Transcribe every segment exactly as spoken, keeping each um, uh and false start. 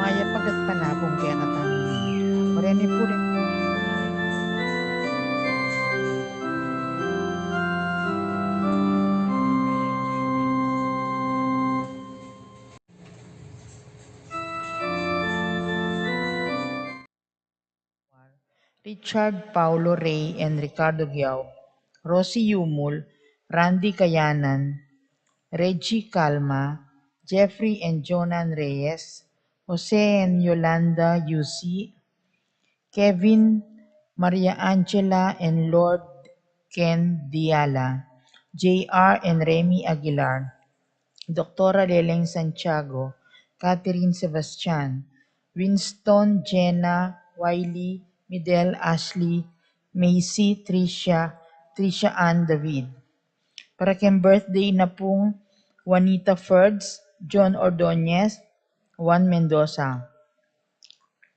Mayap at panabung kekatamu. Marene puri. Richard Paulo Rey and Ricardo Guiao, Rosie Yumul, Randy Kayanan, Reggie Calma, Jeffrey and Jonan Reyes, Jose and Yolanda Yusi, Kevin, Maria Angela and Lord Ken Diala, J R and Remy Aguilar, Doktora Leleng Santiago, Catherine Sebastian, Winston, Jenna, Wiley, Midel, Ashley, Macy, Tricia, Tricia Ann David. Para keng birthday na pung Juanita Ferds, John Ordonez, Juan Mendoza.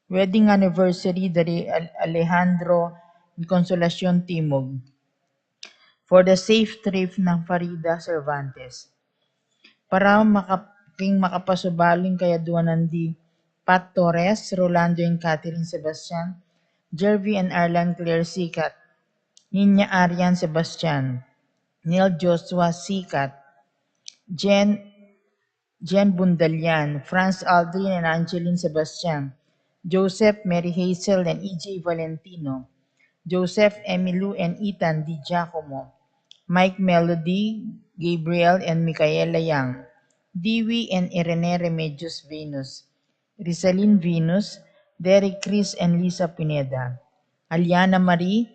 Wedding anniversary dari Al-, Alejandro Consolacion Timog. For the safe trip nang Farida Cervantes. Para maka-, king makapasubaling kayaduanan di Pat Torres, Rolando and Catherine Sebastian, Jervy and Arlan Claire Sikat, Ninya Arian Sebastian, Neil Joshua Sikat, Jen, Jen Bundalian, Franz Aldrin and Angeline Sebastian, Joseph, Mary Hazel and E J Valentino, Joseph, Emilu and Ethan Di Giacomo, Mike, Melody, Gabriel and Micaela Yang, Dewey and Irene Remedios Venus, Rizalin Venus, Derek, Chris and Lisa Pineda, Aliana Marie,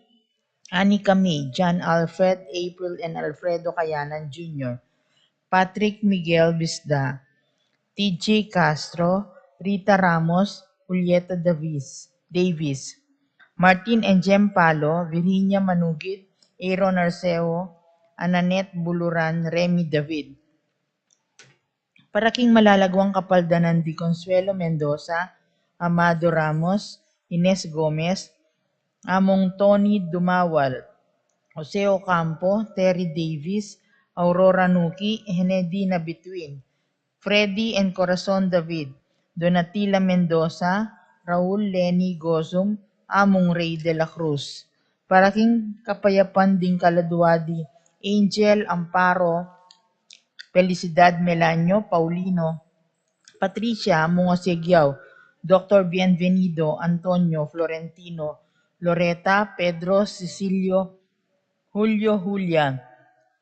Annie Camille, John Alfred, April and Alfredo Kayanan Junior, Patrick Miguel Bisda, T J Castro, Rita Ramos, Julieta Davis, Davis, Martin and Jem Palo, Virginia Manugit, Aaron Arceo, Ananet Buluran, Remy David. Para king malalaguang kapaldanan di Consuelo Mendoza, Amado Ramos, Ines Gomez, Among Tony Dumawal, Jose Ocampo, Terry Davis, Aurora Nuki, Henedina Bituin, Freddy and Corazon David, Donatila Mendoza, Raul Lenny Gozum, Among Rey de la Cruz. Para king kapayapan ding kaladua di Angel Amparo, Felicidad Melanio, Paulino, Patricia, Among Asegiao, Doktor Bienvenido, Antonio, Florentino, Loreta, Pedro, Cecilio, Julio, Julia,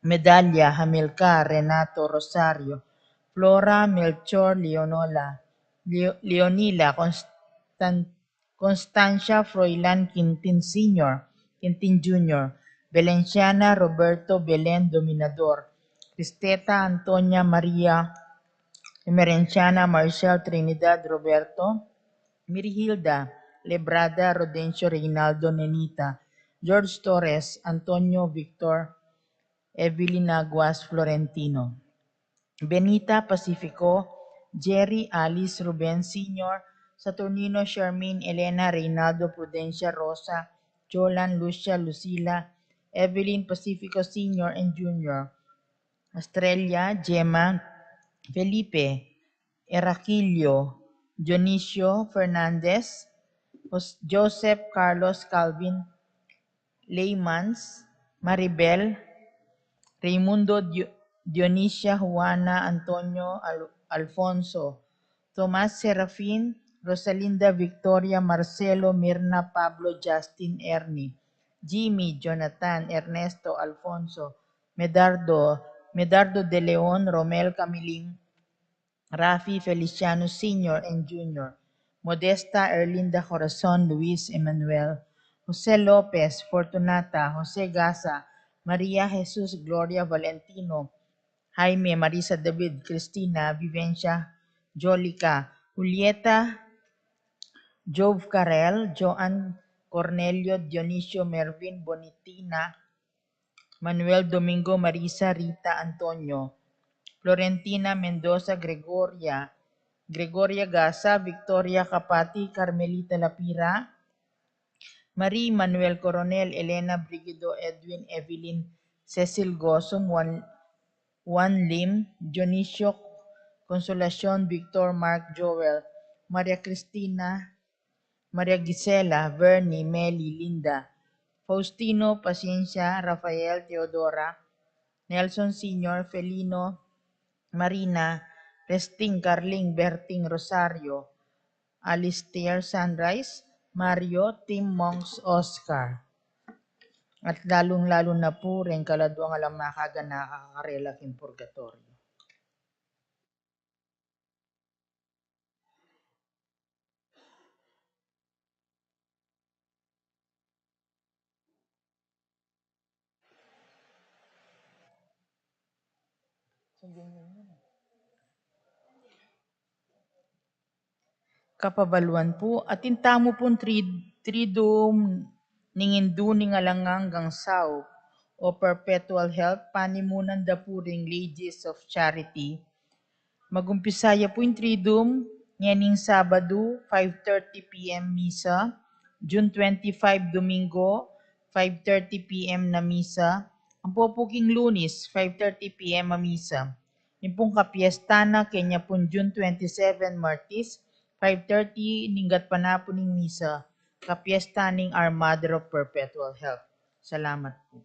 Medalia, Hamilcar, Renato, Rosario, Flora, Melchor, Leonola, Leo-, Leonila, Constan-, Constancia, Froilan, Quintin Senior, Quintin Junior, Belenciana, Roberto, Belen, Dominador, Cristeta, Antonia, Maria, Emerenciana, Marcial, Trinidad, Roberto, Mirihilda, Lebrada, Rodencio, Reynaldo, Nenita, George Torres, Antonio, Victor, Evelyn Aguas, Florentino, Benita, Pacifico, Jerry, Alice, Ruben Senior, Saturnino, Charmaine, Elena, Reynaldo, Prudencia, Rosa, Jolan, Lucia, Lucila, Evelyn, Pacifico Senior and Junior, Estrella, Gemma, Felipe, Heracilio, Dionisio Fernandez, Jos-, Joseph, Carlos, Calvin, Leymans, Maribel, Raymundo, Dio-, Dionisia, Juana, Antonio, Al-, Alfonso, Tomas, Serafin, Rosalinda, Victoria, Marcelo, Mirna, Pablo, Justin, Ernie, Jimmy, Jonathan, Ernesto, Alfonso, Medardo, Medardo de Leon, Romel, Camiling, Rafi, Feliciano Senior and Junior, Modesta, Erlinda, Corazon, Luis, Emmanuel, Jose Lopez, Fortunata, Jose Gaza, Maria, Jesus, Gloria, Valentino, Jaime, Marisa, David, Cristina, Vivencia, Jolica, Julieta, Jove, Carel, Joan, Cornelio, Dionisio, Mervin, Bonitina, Manuel, Domingo, Marisa, Rita, Antonio, Florentina, Mendoza, Gregoria, Gregoria Gaza, Victoria Capati, Carmelita Lapira, Marie, Manuel Coronel, Elena, Brigido, Edwin, Evelyn, Cecil Gosum, Juan, Juan Lim, Dionisio, Consolacion, Victor, Mark, Joel, Maria Cristina, Maria Gisela, Vernie, Meli, Linda, Faustino, Paciencia, Rafael, Teodora, Nelson Senior, Felino, Marina, Resting, Carling, Berting, Rosario, Alistair, Sunrise, Mario, Tim, Monks, Oscar. At lalung-lalu na pu reng kaladua alang makaganaka karela king purgatoryo. Kapabaluan pu, atin tamu pung tri-, Triduum ning Indu ning Alang Anggang Saup o Perpetual Help, panimunan da pu ring Ladies of Charity. Magumpisa ya pu ing Triduum ngening Sabadu, five thirty P M misa, June twenty-five, Domingo, five thirty P M na misa, ampo pu king Lunis, five thirty P M a misa. Ing pung kapiesta na kenya pung June twenty-seven, Martis, five thirty ning gatpanapun ning misa, kapiesta ning Our Mother of Perpetual Help. Salamat pu.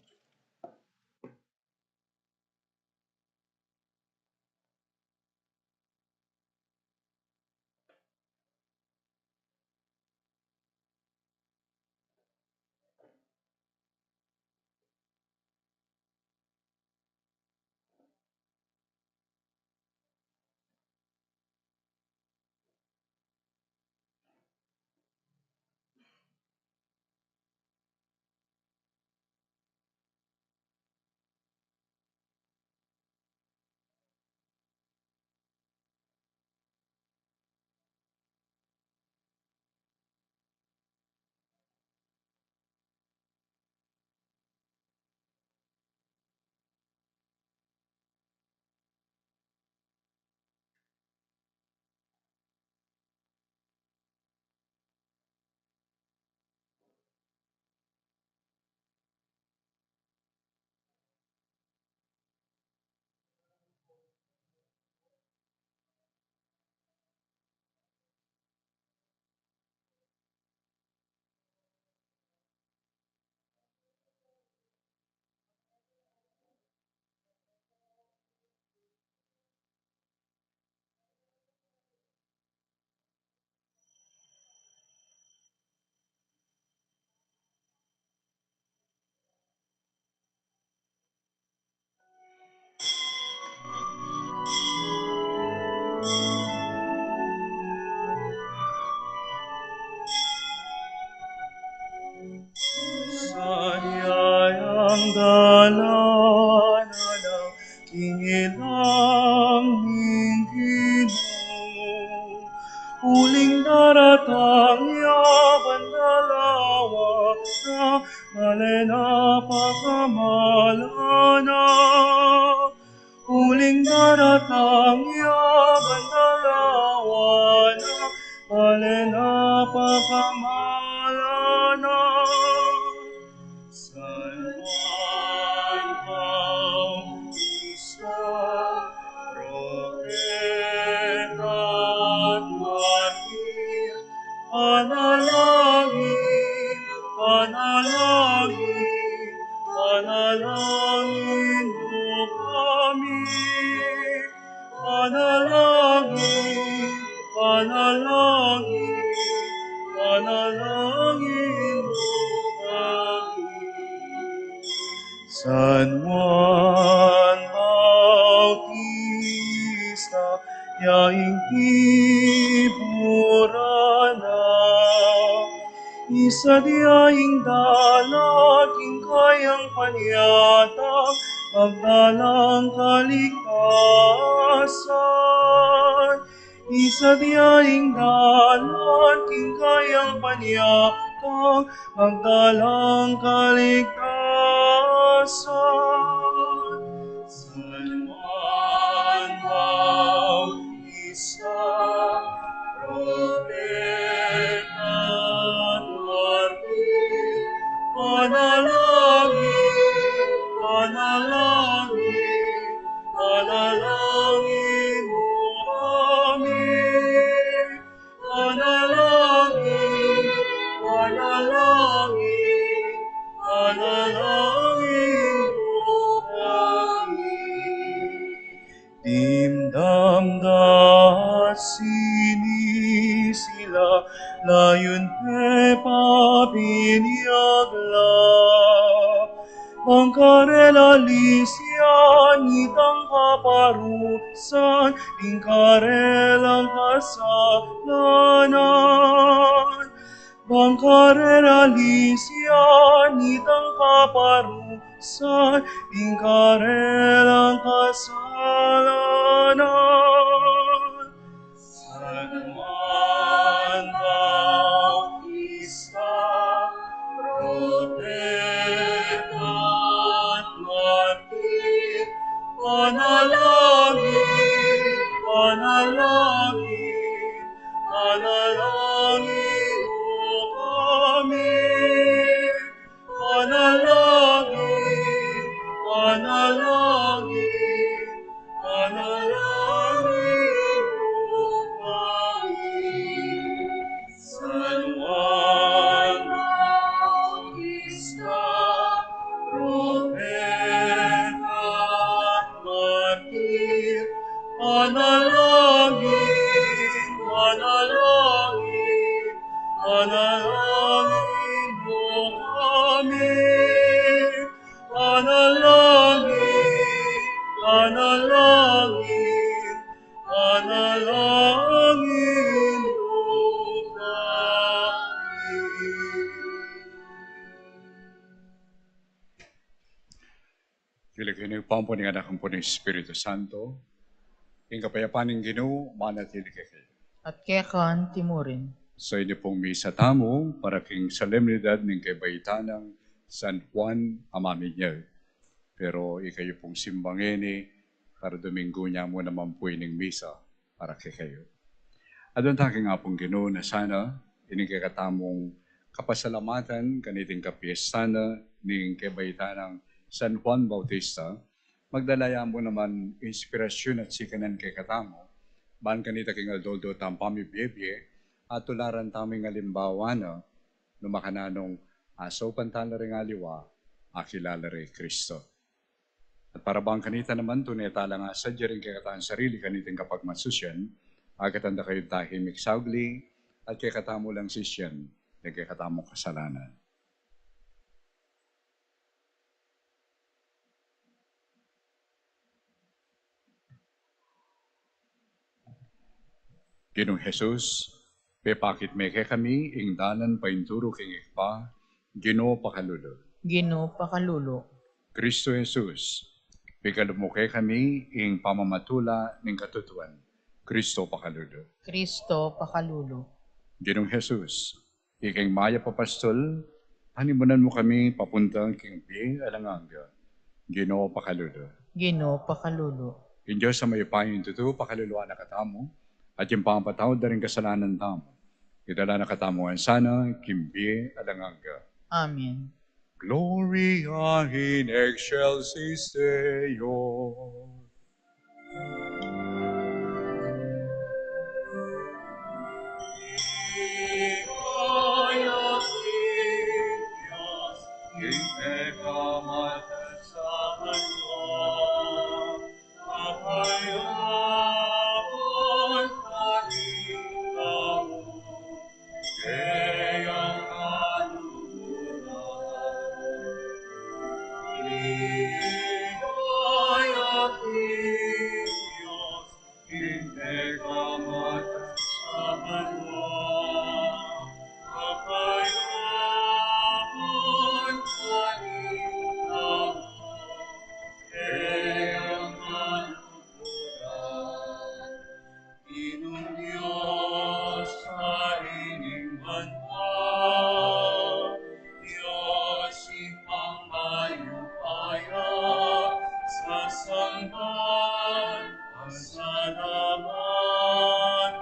Sa dayang dalan alang king ilang ning Ginu, uling daratang ya ban dalawa na, bale na pakamalan na. Uling daratang ya ban dalawa na, bale na pakamalan na. San Juan Bautista, propeta at martir, panalangin, panalangin, panalangin mu kami. Panalangin, panalangin, panalangin mu kami. San Juan Bautista, ya ing tiburan na, isadiya ing dalan king kayang panyatang, magdalang kaligtasan. Isadiya ing dalan king kayang panyatang, magdalang kaligtasan. San Juan Bautista, propeta at martir, panalangin, panalangin, panalangin mu kami. Sinisilalayun me pa binyag la, bang karela lisian itang kaparusan ning karelang kasalanan. Bang karela lisian itang kaparusan ning karelang kasalanan. San Juan Bautista, propeta at martir, panalangin, panalangin, panalangin mo kami. Panalangin, panalangin, panalangin mo kami. San Juan Bautista, propeta at martir, panalangin, panalangin, panalangin mo kami. Panalangin, panalangin, panalangin mo kami. Kilikin niyo pa ing Ibpa, ing Anak, ampo ning Espiritu Santo. Ing kapayapan ning Ginu manatili kekayu. At keka antimurin. Sa ini pung misa tamu para king solemnidad ning kebaitan nang San Juan a Maminyag. Pero ikayu pung simbang ini, kada Domingo nya mu naman pu ining misa para kekayu. Adwan ta king Apung Ginu na sana ining kekatamung kapasalamatan kaniting kapiestan na ning kebaitan nang San Juan Bautista, magdala ya mu naman inspirasyun at sikanan kekatamu, ban kanita king aldo-aldo tang pamibie-bie, atularan tamu ing alimbawa na, nu makananung asaupan tala ring aliwa, akilala re i Kristo. At para bang kanita naman, tune tala ngan asadya ring kekatang sarili kaniting kapagmasusian, agkatan da kayung tahimik saugli, at kekatamu lang sisian ring kekatamung kasalanan. Ginung Jesus, pepakit me kekami ing dalan painturu king Ibpa, Ginu pakalulu. Ginu pakalulu. Kristo Jesus, pikalub mu kekami ing pamamatula ning katutuan, Kristo pakalulu. Kristo pakalulu. Ginung Jesus, ika ing mayap a pastul, panimunan mu kami papunta king bie alang angga. Ginu pakalulu. Ginu pakalulu. Ing Dios a mayupaya, ing tutu, pakaluluan na katamu, at ing pamapatawad da ring kasalanan tamu, idala na katamu ngan sana king bie alang angga. Amen. Gloria in excelsis Deo. Ginung Dios, Ari ning banua, Dios Ibpang mayupaya, sasamba, pasalamatan,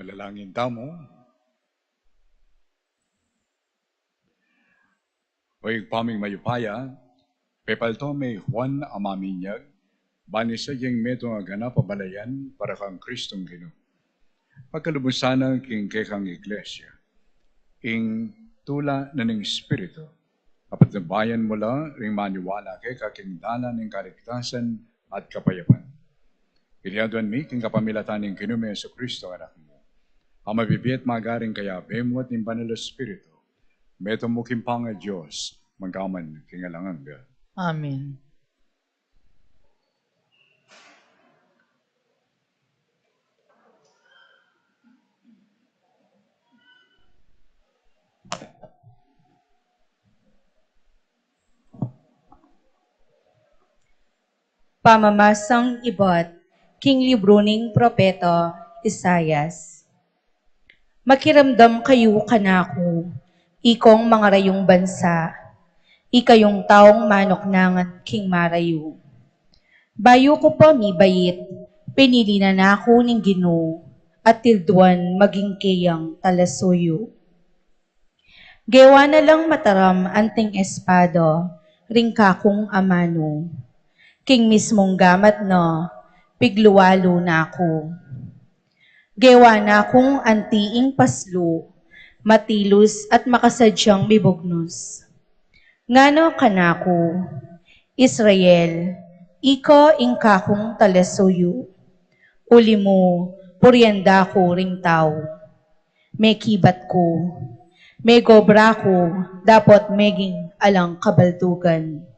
Manalangin tamu. O Ibpa ming mayupaya, pepalto me i Juan a maminyag, ban isaya ing metung a ganap a balayan para kang Kristong Ginu. Pagkaluban na king kekang Iglesia ing tula na ning Espiritu, kapagtabayan mu la ring maniwala keka king dalan ning kaligtasan at kapayapan. Iti aduan mi king kapamilatan ning Ginu ming Jesucristo, Anak mu, a mabibie at magari king kayabe mu at ning Banal a Espiritu, metung mu king pangalan Dios, magpaman king alang angga. Amen. Pamamasang ibat king libru ning propeta Isaias. Makiramdam kayu kanaku, ikong mangarayung bansa, ikayung taung manuknangan king marayu. Bayu ku pa mibait, pinili na naku ning Ginu, at tilduan maging keyang talasuyu. Gewa na lang mataram anting espada ring kakung amanu. King mismung gamat na, pigluwalu na ku. Gewa na kung anti ing paslu, matilus at makasadyang mibugnus. Ngana kanaku, Israel, ika ing kakung talasuyu. Uli mu, purian da ku ring tau. Mekibat ku, megobra ku, dapot meging alang kabaldugan.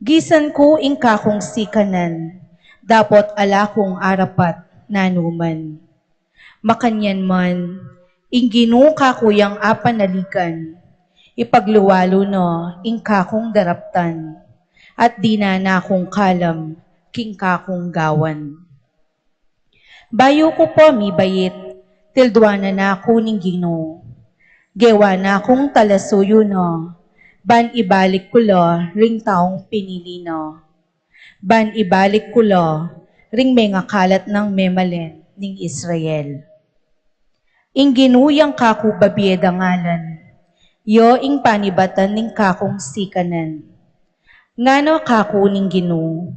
Gisan ku ing kakung sikanan, dapot ala kung arapat nanuman. Makanyan man, ing Ginu kaku yang apanaligan, ipagluwalu na ing kakung daraptan, at dinan na kung kalam king kakung gawan. Bayu ku pa mibait, tilduan na naku ning Ginu. Gewa na kung talasuyu na, ban ibalik ku la ring taung pinili na. Ban ibalik ku la ring mengakalat nang memalen ning Israel. Ing Ginu yang kaku babie dangalan, ya ing panibatan ning kakung sikanan. Ngana kaku ning Ginu,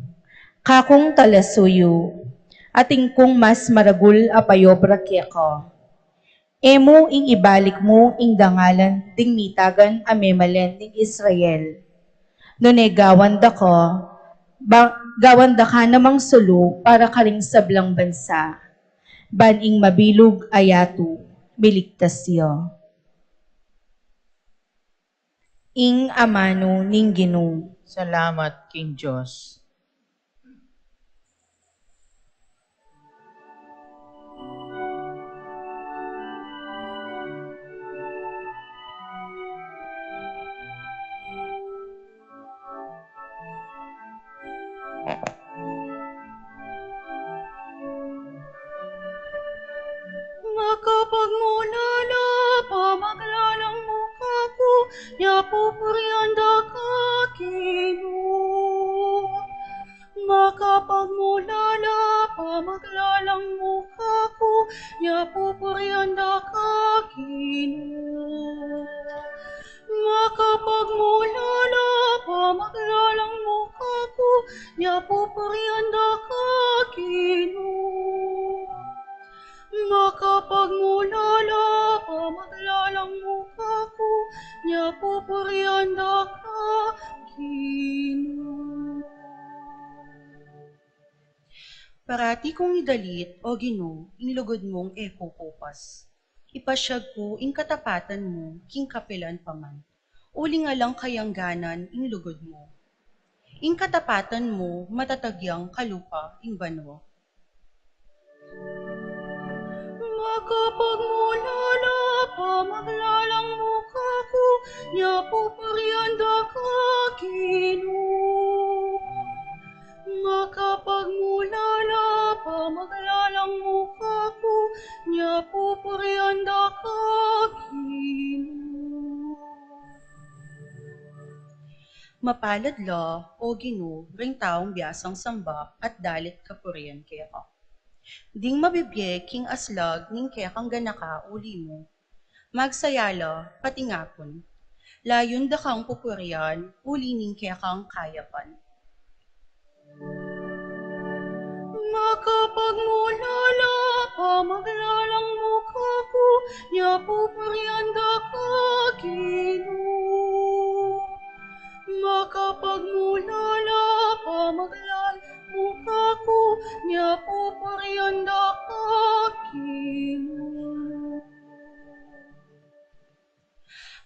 kakung talasuyu, atin kung mas maragul a payobra keka. E mu ing ibalik mu ing dangalan ding mitagan a memalen ning Israel. Nune gawan da ka, ba, gawan da ka namang sulu para karing sablang bansa. Ban ing mabilug a yatu, miligtas ya. Ing amanu ning Ginu. Salamat king Dios. Makapagmulala, pamaglalang mu kaku, ya pupurian da ka, Ginu. Makapagmulala, pamaglalang mu kaku, ya pupurian da ka, Ginu. Makapagmulala, pamaglalang mu kaku, ya pupurian da ka, Ginu. Makapagmulala, pamaglalang mu kaku, ya pupurian da ka, Ginu. Parati kung idalit, O Ginu, ing lugud mung e kukupas. Ipasyag ku ing katapatan mu king kapilan pa man. Uling alang kayangganan ing lugud mu. Ing katapatan mu matatag yang kalupa ing banua. Makapagmulala, pamaglalang mu kaku, ya pupurian da ka, Ginu. Makapagmulala, pamaglalang mu kaku, ya pupurian da ka, Ginu. Mapalad la, O Ginu, ring taung biasang samba at dalit kapurian keka. Ding mabibie king aslag ning kekang ganaka uli mu. Magsaya la, pati ngapun. Layun da kang pupurian, uli ning kekang kayapan. Makapagmulala, pamaglalang mu kaku, nya pupurian da ka, Ginu. Makapagmulala, pamaglalang mu kaku, nya pupurian da ka, Ginu.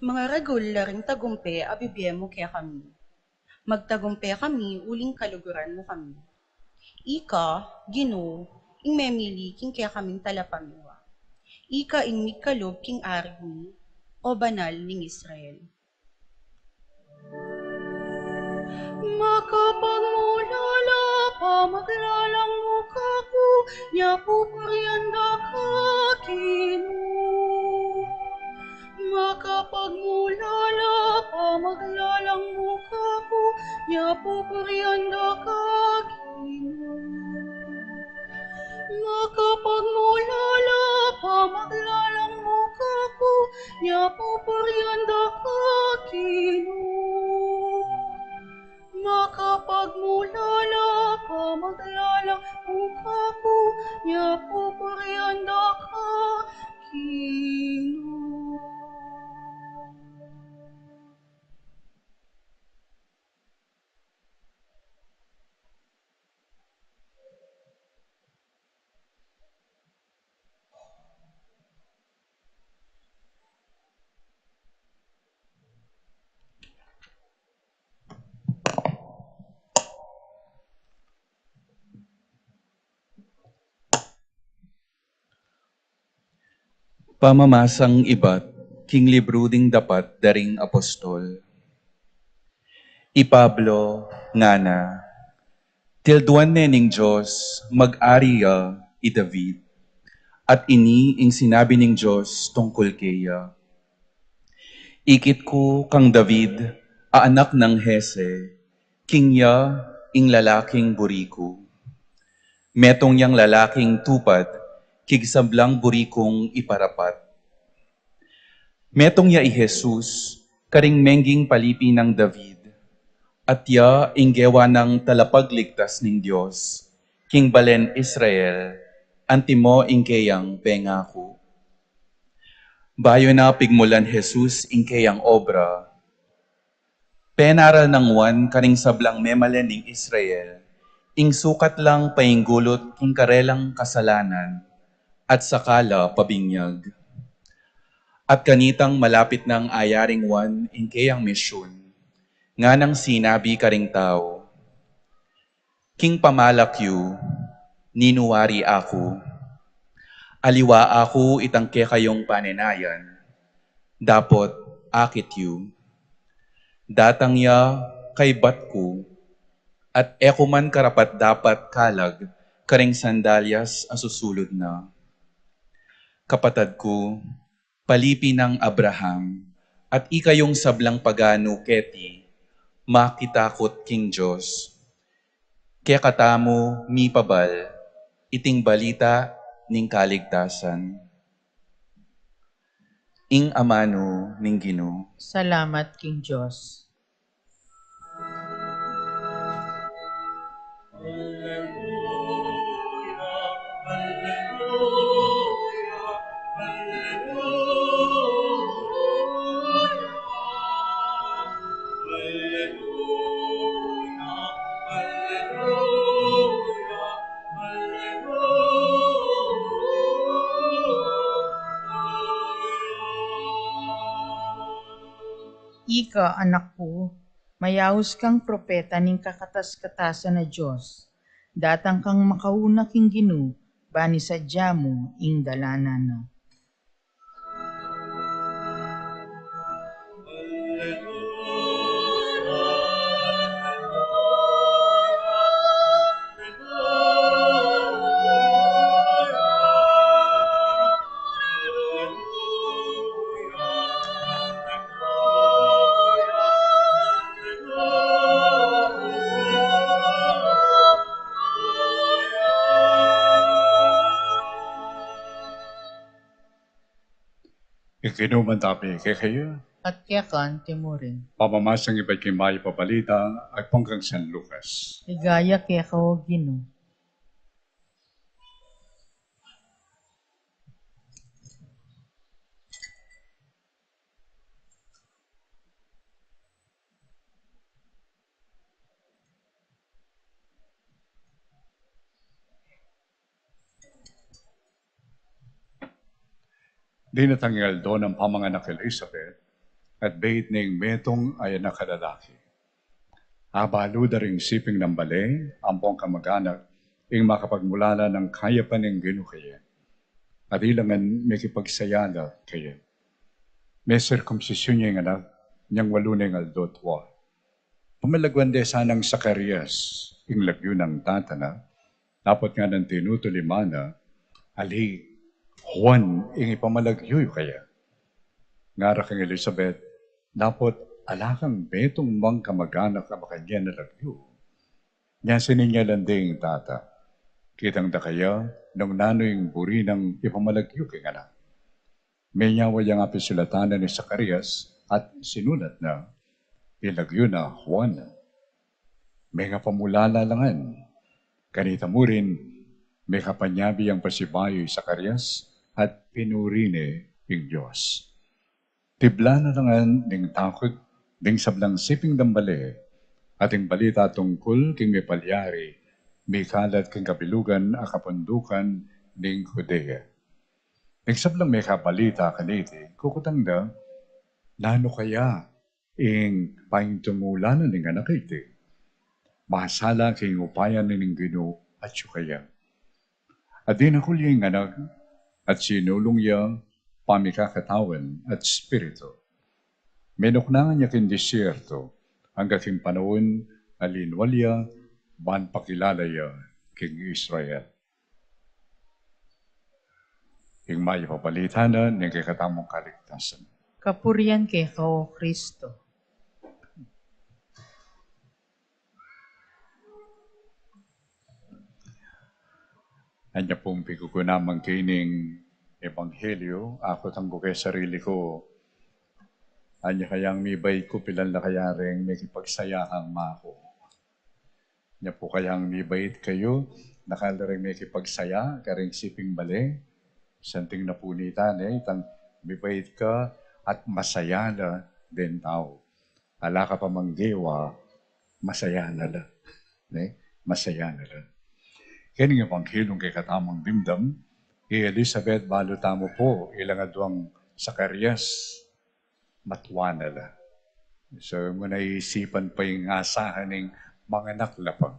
Mangaragul la ring tagumpe a bibie mu kekami. Magtagumpe kami uling kaluguran mu kami. Ika, Ginu, ing memili king kekaming talapamiwa. Ika ing migkalub king arig mi, o Banal ning Israel. Makapagmulala, pamaglalang mu kaku, nya pupurian da ka, Ginu. Makapagmulala, pamaglalang mu kaku, nya pupurian da ka, Ginu. Makapagmulala, pamaglalang mu kaku, nya pupurian da ka, Ginu. Makapagmulala, pamaglalang mu kaku, nya pupurian da ka, Ginu. Pamamasang ibat king libru ding dapat da ring apostol. I Pablo ngana, tilduan ne ning Dios mag-ari ya i David, at ini ing sinabi ning Dios tungkul keya: Ikit ku kang David a anak nang Jese, king ya ing lalaking buri ku. Metung yang lalaking tupad king sablang buri kung iparapat. Metung ya i Jesus, karing mengging palipi nang David, at ya ing gewa nang talapagligtas ning Dios king balen Israel, antimo ing keyang pengaku. Bayu na pigmulan Jesus ing keyang obra, penaral nang Juan karing sablang memalen ning Israel ing sukat lang painggulut king karelang kasalanan, at saka la pabinyag. At kanitang malapit nang ayaring Juan ing keyang misyun, nganang sinabi karing tau, King pamalak yu, ninu wari aku? Aliwa aku itang kekayung panenayan, dapot akit yu. Datang ya kaybat ku, at e ku man karapat-dapat kalag karing sandalyas a susulud na. Kapatad ku, palipi nang Abraham, at ikayung sablang paganu keti, makitakut king Dios. Kekatamu mipabal iting balita ning kaligtasan. Ing amanu ning Ginu. Salamat king Dios. Ika, anak ku, mayaus kang propeta ning kakatas-katasan a Dios. Datang kang makauna king Ginu, bani sadya mu ing dalanan na. Ing Ginu mantabi kekayu. At keka naman murin. Pamamasang ibat king Mayap a Balita agpang kang San Lucas. Ligaya keka, O Ginu. Dinatang ing aldo nang pamanganak i Elizabeth, at bait ne ing metung a anak a lalaki. Abalu da ring siping nang bale ampong kamag-anak ing makapagmulala nang kayapan ning Ginu kaya. At ilangan mekipagsaya la kaya. Mesirkumsisyun ya ing anak inyang walu neng aldo tua. Pamalaguan de sanang Zacarias ing lagyu nang tata na, dapot ngana nang tinutuliman na, "Ali, Juan ing ipamalagyu yu kaya." Ngara kang Elizabeth, "Dapot ala kang metung mang kamag-anak a makanyan a lagyu." Nya sininyalan de ing tata. Kitang da kaya nung nanu ing buri nang ipamalagyu king anak. Menyawa yang apisulatan na ni Zacarias at sinulat na, "Ilagyu na Juan." Mengapamulala la ngan. Kanita murin, mekapanyabi yang pasibayu i Zacarias at pinuri ne ing Dios. Tiblan na la ngan ning takut ding sablang siping nang bale, at ing balita tungkul king mipalyari mikalat king kabilugan a kapundukan ning Judea. Ning sablang mekabalita kaniti, kukutang da, "Nanu kaya ing paintungulan na ning anak a iti? Masala king upaya na ning Ginu atyu kaya." At dinakul ya ing anak, at sinulung ya pamikakatawan at espiritu. Menuknangan ya king desierto angga king panaun a linwal ya ban pakilala ya king Israel. Ing Mayap a Balita na ning kekatamung kaligtasan. Kapurian keka, O Kristo. Anya pung pikukunaman ke ning ebanghelyo, akutang ku ke sarili ku, anya kayang mibait ku, pilan la kaya reng mekipagsaya kang maku? Nya pu kayang mibait kayu, dakal la reng mekipagsaya karing siping bale? Santing na pu nita, ne, itang mibait ka at masaya la deng tau. Ala ka pa mang gewa, masaya na la. Ne? Masaya na la. Keni ing ebanghelyo king kekatamung dimdam, i Elizabeth, balu tamu pu, ilang aduang Zacarias, matua na la. So, e mu na isipan pa ing asahan ning manganak la pa.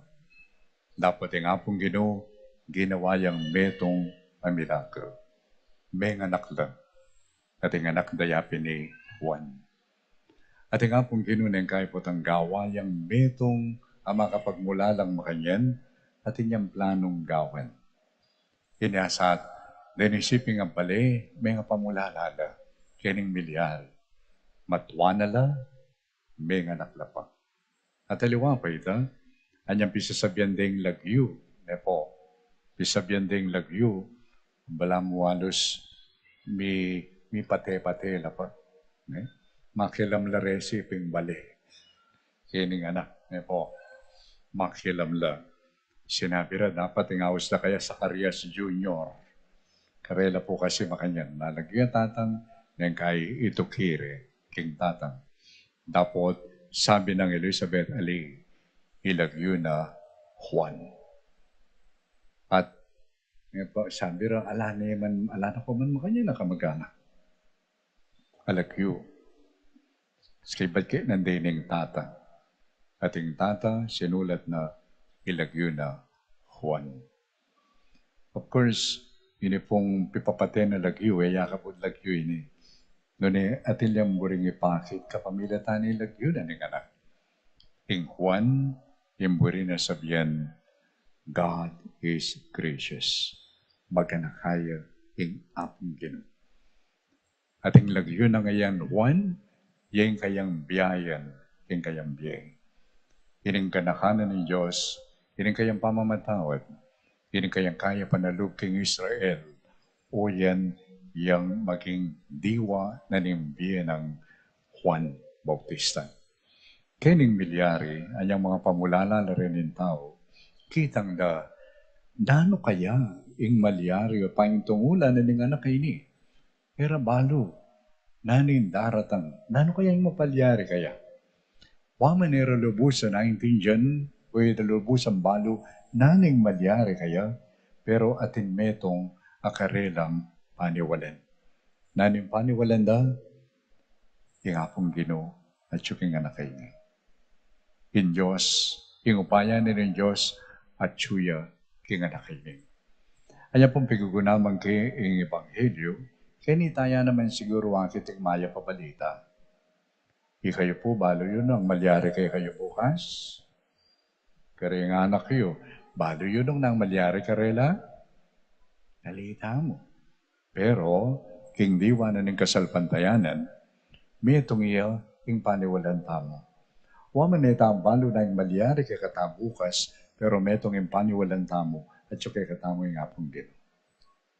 Dapot ing Apung Ginu, ginawa yang metung a milagru. Menganak la. At ing anak da ya pin i Juan. At ing Apung Ginu neng kaybat gawa yang metung a makapagmulalang makanyan, at inyang planung gawan. Inyang sat, deni siping a bale, mengapamulala la kening milyari. Matua na la, menganak la pa. At aliwa pa ita, anyang pisasabian deng lagyu, ne pu. Pisabian deng lagyu, balamu alus mi, mipate-pate la pa. Ne? Makialam la reng siping bale kening anak, ne pu. Makialam la. Sinabi ra, dapat ing aus da kaya Zacarias Junior. Karela pu kasi makanyan, nalagyu ya tatang, neng kai ituki re king tatang. Dapot sabi nang Elizabeth, "Ali, ilagyu na Juan." At, e pu, sabi ra, ala ne man, ala na pa man makanyan a kamag-anak a lagyu. Kaybat ke nandin ing tata. At ing tata, sinulat na, ilagyu na Juan. Of course, ini pung pipapate na lagyu, e ya kabud lagyu ini. Nune, atin lang buring ipakit kapamilatan ning lagyu na ning anak. Ing Juan, ing buri na sabian, "God is gracious." Maganaka ya ing Apung Ginu. At ing lagyu nang ayan Juan, ya ing kayang biayan king kayang bie. Ining ganaka na ning Dios, ining kayang pamamatawad, ining kayang kayapan a lub king Israel, o yan yang maging diwa na ning bie nang Juan Bautista. Kening milyari, anyang mga pamulala la rin ning tau, kitang da, nanu kaya ing malyari o paintungulan na ning anak a ini? Era balu, nanu ing daratang, nanu kaya ing mapalyari kaya? Wa man era lubusan aintindian, o ira lubusan balu, nanu ing malyari kaya, pero atin metung a karelang paniwalan. Nanu ing paniwalan da? Ing Apung Ginu, atyu king anak a ini. Ing Dios, ing upaya na ning Dios, atyu ya king anak a ini. Anya pung pigugunaman ke ing ebanghelyo, keni taya naman siguru akit ing mayap a balita. Ikayu pu, balu yu nung malyari kekayu bukas? Kareng anak yu, balu yu nung nang malyari karela? Balita mu. Pero, king diwa na ning kasalpantayanan, metung ya ing paniwalan tamu. Wa man e tamu balu nung malyari kekatamu bukas, pero metung ing paniwalan tamu, atyu kekatamu ing Apung Ginu.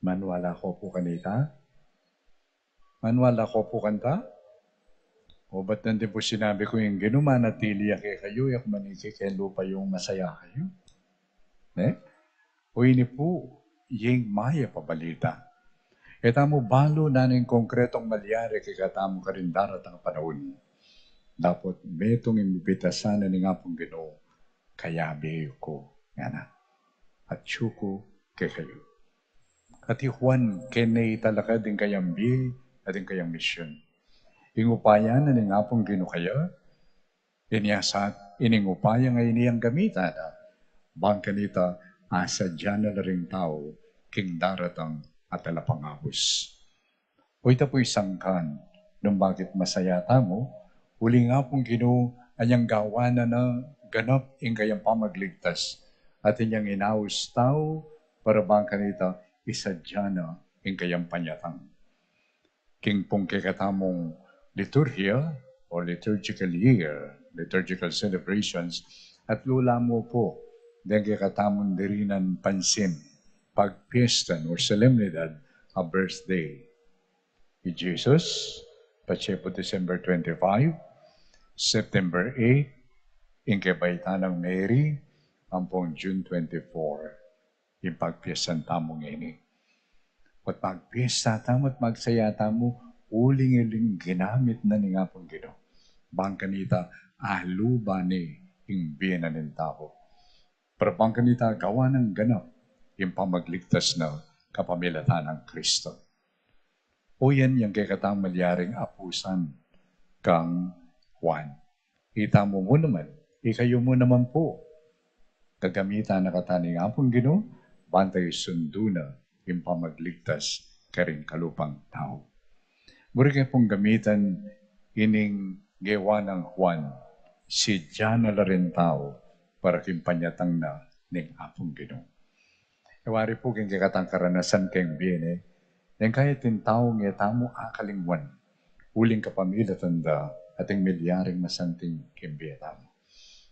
Maniwala ko pu kanita? Maniwala ko pu kanta? O ba't nandin pu sinabi ku ing Ginu manatili ya kekayu, e ku maniki keng lupa yung masaya kayu? Ne? O ini pu, ing mayap a balita. E tamu balu nanu ing konkretong malyari kekatamu karing daratang a panaun. Dapot metung ing bibitasan na ning Apung Ginu, kayabe yu ku, ngana. Atyu ku kekayu. At i Juan, keni talakad ing kayang bie, at ing kayang misyun. Ing upaya na ning Apung Ginu kaya, inyasat, ining upaya ngeni yang gamitan na, bang kanita asadyan na la ring tau, king daratang a talapangabus. O ita pu ing sangkan, nung bakit masaya tamu, uling Apung Ginu, anyang gawan na na ganap ing kayang pamagligtas, at inyang inaus tau, para bang kanita, isadyan na ing kayang panyatang. King pung kekatamung liturhiya, o liturgical year, liturgical celebrations, at lula mu pu, deng kekatamung dirinan pansin, pagpiestan o solemnidad a birthday. I Jesus, patse pu December twenty-five, September eight, ing kebaitan nang Mary, ampong June twenty-four, ing pagpiestan tamu ngeni. At magpiesta tamu, at magsaya tamu, uling iling ginamit na ning Apung Ginu. Bang kanita, aluban ne ing bie na ning tau. Para bang kanita gawan nang ganap, ing pamagligtas na kapamilatan nang Kristo. O yan yang kekatang malyaring apusan kang Juan. Itamu mu naman, ikayu mu naman pu. Gagamitan na kata ning Apung Ginu, bantang isundu na ing pamagligtas karing kalupang tau. Buri ke pung gamitan ining gewa nang Juan, sidyan na la ring tau para king panyatang na ning Apung Ginu. E wari pu king kekatang karanasan keng bie ne, neng kaya atin taung e tamu akalingwan, uling kapamilatan da ating milyaring masanting keng bie tamu.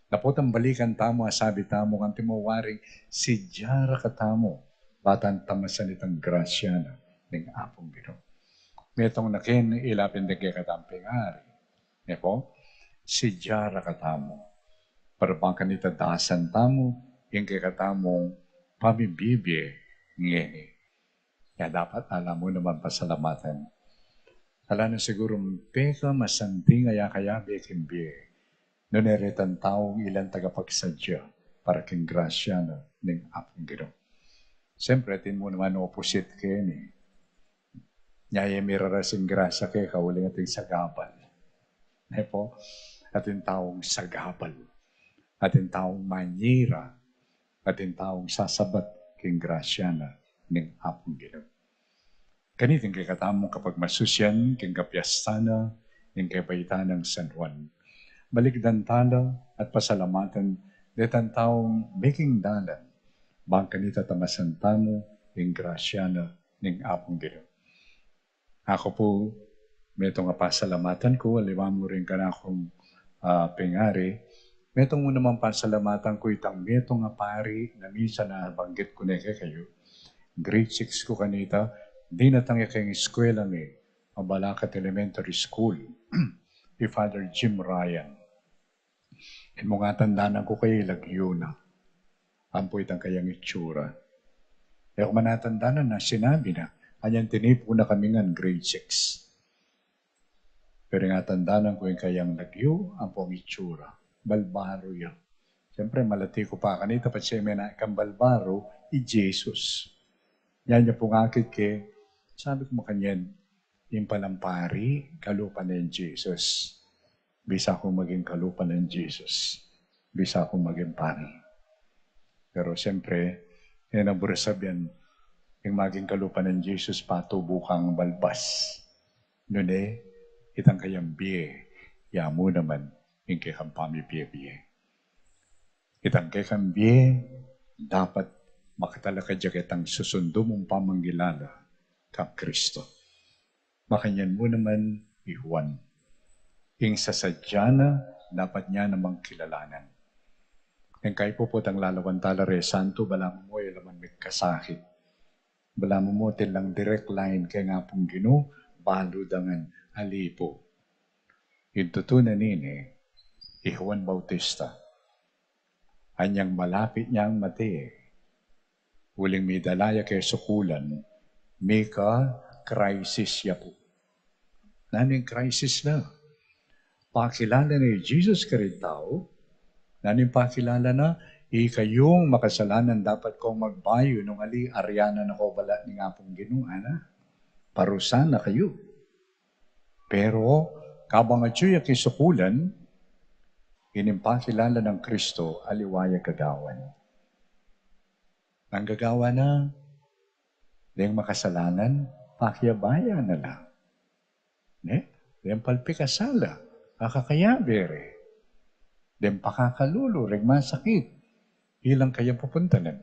Dapot ing balikan tamu, asabi tamu, kanti mu waring sidya ra katamu, bantang tamasan itang grasya na ning Apung Ginu. Metung na ken ila pin deng kekatang pengari. Ne pu? Sidya ra katamu. Para bang kanita dasan tamu, ing kekatamung pamibibie ngeni. Ya dapat ala mu naman pasalamatan. Ala na sigurung peka masanting a ya kayabe king bie, nune retang taung ilan tagapagsadya para king grasya na ning Apung Ginu. Siyempre, atin mu naman opposite keni. Nya e miraras ing grasya keka uling ating sagabal. Ne pu? Atin taung sagabal. Atin taung manyira. Atin taung sasabat king grasya na ning Apung Ginu. Kaniting kekatamung kapagmasusyan king kapiestan na ning kebaitan nang San Juan. Balikdan tala at pasalamatan detang taung meking dalan bang kanita tamasan tamu ing grasya na ning Apung Ginu. Aku pu, metung a pasalamatan ku, aliwa mu ring kanakung, ah, pengari, metung mu naman pasalamatan ku itang metung a pari na minsan nabanggit ku ne kekayu. Grade six ku kanita, Dinatang ya keng eskwela mi, Mabalacat Elementary School, i Father Jim Ryan. E mu ngan tandanan ku kaya ilagyu na ampo itang kayang itsura. E ku man atandanan na sinabi na, anyan tinipu na kami ngan grade six. Pero ing atandanan ku ing kayang lagyu ampo ing itsura. Balbaro ya. Siyempre, malati ku pa kanita, patse me na kang balbaro, i Jesus. Yan ya pung akit ke, sabi ku makanyan, ing palang pari, kalupa na ing Jesus. Bisa kung maging kalupa na ing Jesus. Bisa kung maging pari. Pero siyempre, e na buri sabian, ing maging kalupa na ing Jesus, patubu kang balbas. Nune, itang kayang bie, ya mu naman, ing kekang pamibie-bie. Itang kekang bie, dapat makatalakad ya ketang susundu mung pamangilala kang Kristo. Makanyan mu naman i Juan. Ing sasadya na, dapat niya namang kilalanan. Ing kaipu potang lalawan tala re santo, balamu mu e la man migkasakit. Balamu mu atin lang direct line keng Apung Ginu, balu da ngan, ali pu. Ing tutu na nini, i Juan Bautista. Anyang malapit nang mate, uling midala ya ke sukulan, mika-crisis ya pu. Nanu ing crisis na? Pakilala na i Jesus karing tau, nanu ing pakilala na? Ikayung makasalanan dapat kong magbayu nung ali aryanan na ko bala ning Apung Ginu, ana? Parusan na kayu. Pero, kabang atyu ya kisukulan, ining pakilala nang Kristo, aliwa ya gagawan. Nanu ing gagawan na, deng makasalanan, pakiabayan na la. Ne? Deng palpikasala, akakayabe re. Deng pakakalulu, reng masakit. Ilang kayang pupuntalan.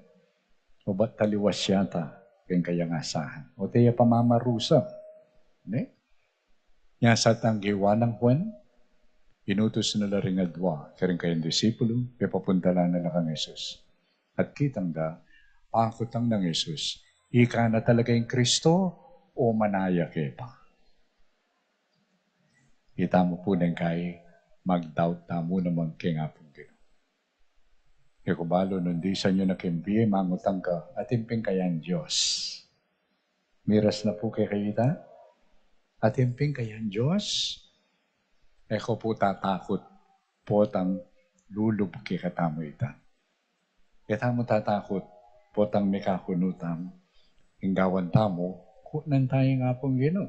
O ba't taliwas yata, keng kayang asahan. O te ya pamamarusa. Ne? Nya sa tanggiwa nang Juan, inutus na la ring adwa, karing kayang disipulu, pepapuntalan na la kang Jesus. At kitang da, pakutang nang Jesus, ika na talaga ing Kristo, o manaya ke pa? Itamu pu neng kai, mag-doubt tamu naman keng Apung Ginu. E ku balu nung disan yu na keng bie, mangutang ka, atin pin kayang Dios? Miras na pu kekayu ita? Atin pin kayang Dios? E ku pu tatakut, potang lulub kekatamu ita. E tamu tatakut, potang mikakunu tamu, ing gawan tamu, kunan taya ing Apung Ginu.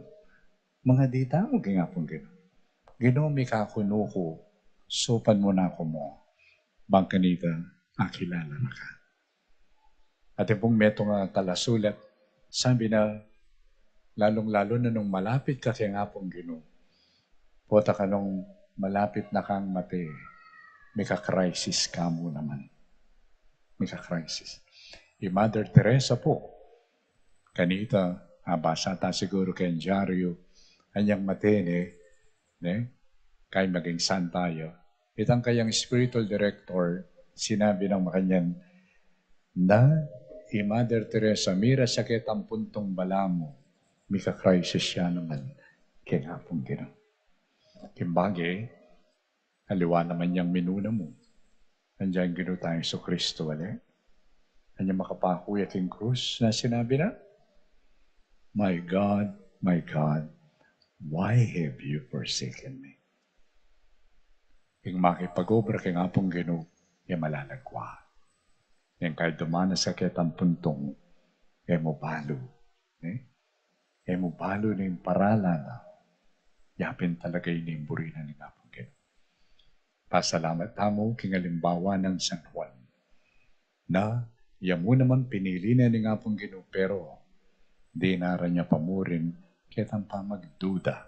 Mangadi tamu keng Apung Ginu. Ginu, mikakunu ku, saupan mu na ku mu. Bang kanita, akilala na ka. Atin pung metung a talasulat, sabi na, lalung-lalu na nung malapit ka keng Apung Ginu. Pota ka nung malapit na kang mate, mika-crisis ka mu naman. Mika-crisis. I Mother Teresa pu, kanita, abasa ta siguru keng dyaryu, anyang mate ne, ne? Kaya maging santa ya. Itang kayang spiritual director, sinabi nang makanyan, na i Mother Teresa, miras ya ketang puntung balamu, mika-crisis ya naman keng Apung Ginu. King bage, aliwa naman yang minuna mu. Andiyan Ginu tang Jesucristo, ale? Anyang makapaku ya king krus, na sinabi na, "My God, my God, why have you forsaken me?" Ing makipag-obra keng Apung Ginu, e malalagwa. Ing kaya dumanas ka ketang puntung, e mu balu, e? E mu balu ning paralan na, yapin talaga ini ing buri na ning Apung Ginu. Pasalamat tamu king alimbawa nang San Juan. Na, ya mu naman pinili na ning Apung Ginu, pero dinaran ya pa mu rin ketang pamagduda.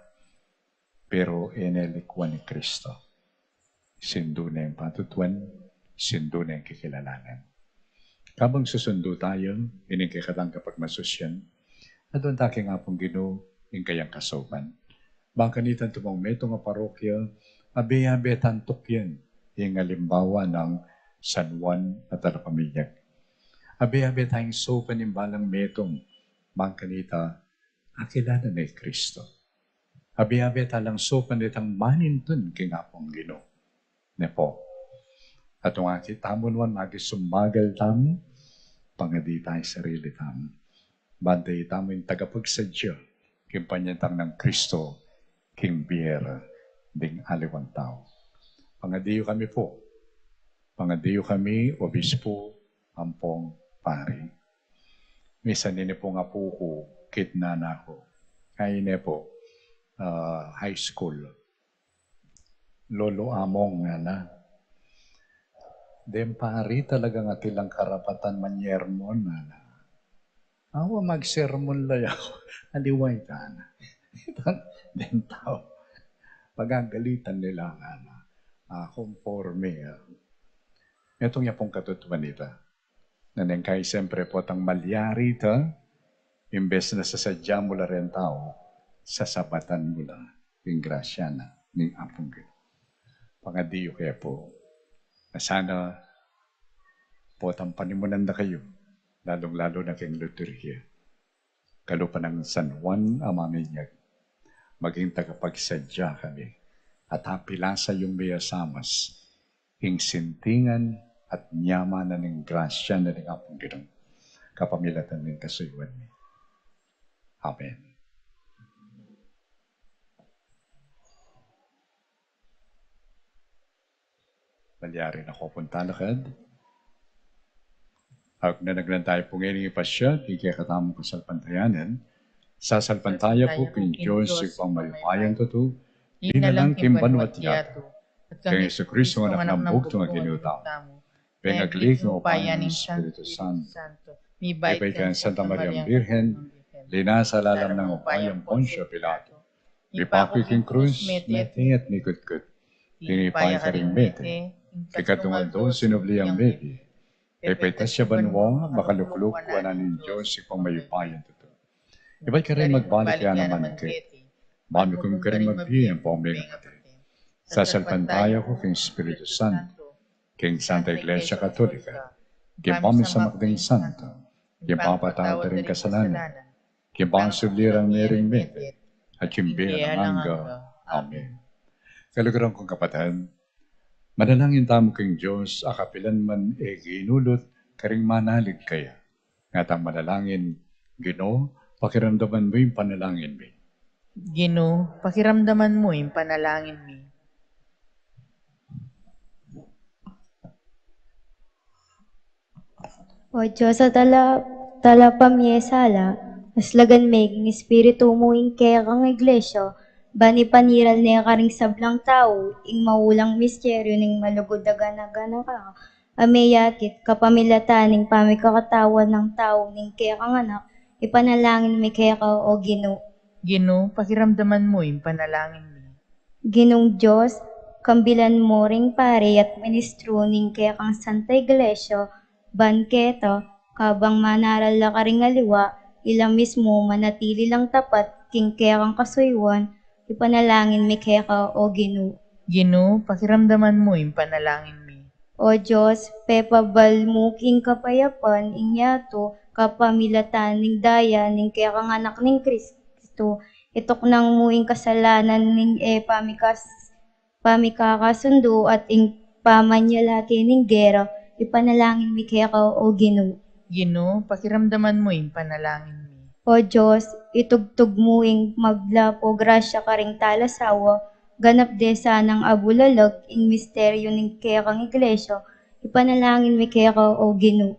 Pero e ne likwan i Kristo. Sindu ne ing patutuan, sindu ne ing kikilalanan. Kabang susundu taya ining kekatang kapagmasusyan, aduan ta keng Apung Ginu ing kayang kasaupan. Bang kanita, antimong metung a parokya, abe-abe tang tukyan ing alimbawa nang San Juan a Talapaminyag. Abe-abe tang saupan ing balang metung, bang kanita, Akilala ne i Kristo. Abe-abe talang supan itang manintun king Apung Ginu. Ne pu. At nung akit tamu nuan, makisumagal tamu, pangadi tamu ing sarili tamu. Bante tamu ing tagapagsadya king panyatang nang Kristo king bie ding aliwang tau. Pangadi yu kami pu. Pangadi yu kami, obispo, ampong pari. Misan ini pung apu ku, kitnan na ku. Ay, ini pu, ah, high school. Lolo Among, ngana. Deng pari talagang atin lang karapatan manyermon, ngana. Awa, magsermon la ya ku. Aliwa ita, ngana. Deng tau. Pagagalitan nila, ngana. Ah, konforme, ah. Itang ya pung katutuan ita. Nung kaya siyempre potang malyari ita, imbes na sasadya mu la reng tau, sasabatan mu la ing grasya na ning Apung Ginu. Pangadi yu kaya pu, na sana potang panimunan da kayu, lalung-lalu na king liturhiya. Kalupa nang San Juan a Maminyag, maging tagapagsadya kami, at apilasa yung miyasamas, ing sintingan at nyamanan ning grasya na ning Apung Ginu, kapamilatan ning kasuyuan mi. Amen. Malyari na ko pung talakad. Agnan-agnan tamu pu ngeni ipasya ing kekatamung kasalpantayanan. Sasalpantaya ku king Dios, Ibpang mayupayang tutu, linalang king banua't yatu, at kang Jesucristo, anak nang bugtung a Ginu tamu, pengagli king upaya ning Espiritu Santo, mibait kang Santa Mariang Birhen, linasa lalam nang upayang Poncio Pilato, mipaku king krus, mete at mikutkut, tinipa ya karing mete, king katlung aldo sinubli yang mebie, pepaitas ya banua, makalukluk wanan ning Dios, Ibpang mayupayang tutu. Ibat karing magbalik ya naman keti, ban mikumit karing mabie ampong mengamate. Sasalpantaya ku king Espiritu Santo, king Santa Iglesia Katolika, king pamisamak ding santo, king papatawad da ring kasalanan, king pangasubli rang mie ring mete, at king bie alang angga. Amen. Kaluguran kung kapatad, manalangin tamu king Dios a kapilan man e ginulut karing manalig kaya. Ngatang manalangin, Ginu, pakiramdaman mu ing panalangin mi. Ginu, pakiramdaman mu ing panalangin mi. O Dios a tala, talapamiesala, aslagan me king Espiritu mu ing kekang Iglesia, ban ipaniral ne karing sablang tau ing maulang misteryu ning malugud a gana-ganaka, a meyakit kapamilatan ning pamikakatawan nang tau ning kekang Anak, ipanalangin mi keka, o Ginu. Ginu, pakiramdaman mu ing panalangin mi. Ginung Dios, kambilan mu ring pari at ministru ning kekang Santa Iglesia, ban keta, kabang manaral la karing aliwa, ila mismu manatili lang tapat king kekang kasuyuan, ipanalangin mi keka, o Ginu. Ginu, pakiramdaman mu ing panalangin mi. O Dios, pepabal mu king kapayapan ing yatu kapamilatan ning daya ning kekang Anak ning Kristu, ituknang mu ing kasalanan ning e pamikas-, pamikakasundu at ing pamanyalaki ning gera, ipanalangin mi keka, o Ginu. Ginu, pakiramdaman mu ing panalangin mi. O Dios, itugtug mu ing maglapu grasya karing talasawa, ganap de sanang abulalag ing misteryu ning kekang Iglesia, ipanalangin mi keka, o Ginu.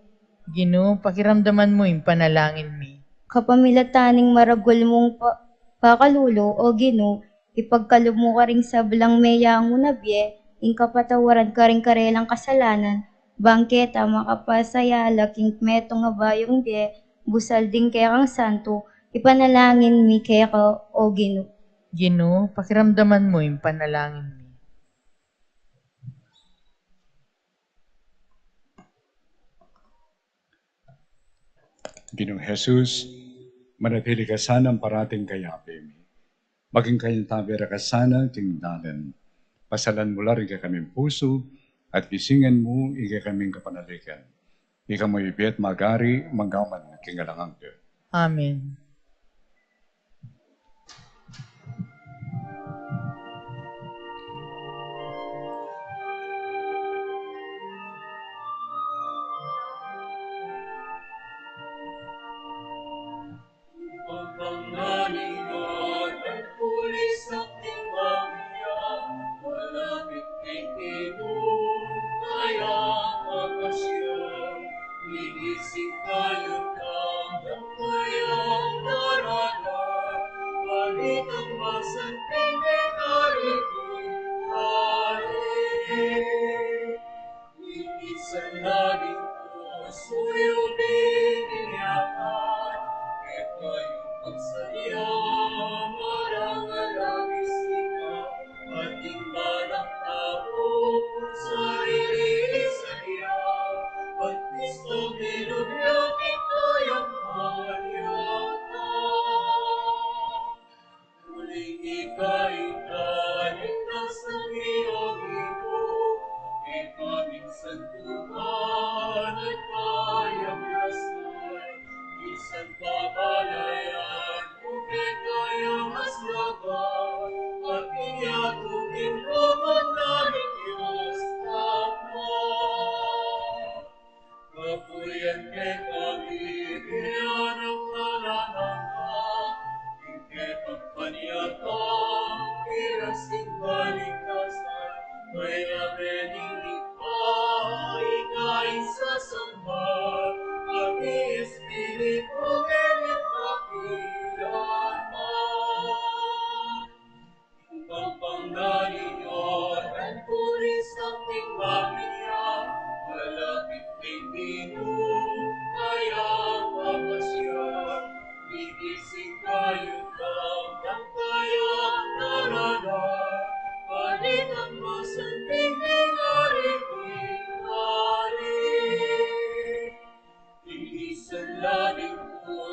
Ginu, pakiramdaman mu ing panalangin mi. Kapamilatan ning maragul mung pa-, pakalulu, o Ginu, ipagkalub mu karing sablang meyangu na bie ing kapatawaran karing karelang kasalanan, bang keta makapasaya la king metung a bayung bie, busal ding kekang santu, ipanalangin mi keka, o Ginu. Ginu, pakiramdaman mu ing panalangin mi. Ginung Jesus, manatili ka sanang parating king abe mi. Maging kayabe ra ka sana king dalan. Pasalan mu la ring kekaming pusu, at gisingan mu ing kekaming kapanaligan. Ika mu ibie at magari, mangga man king alang angga. Amen.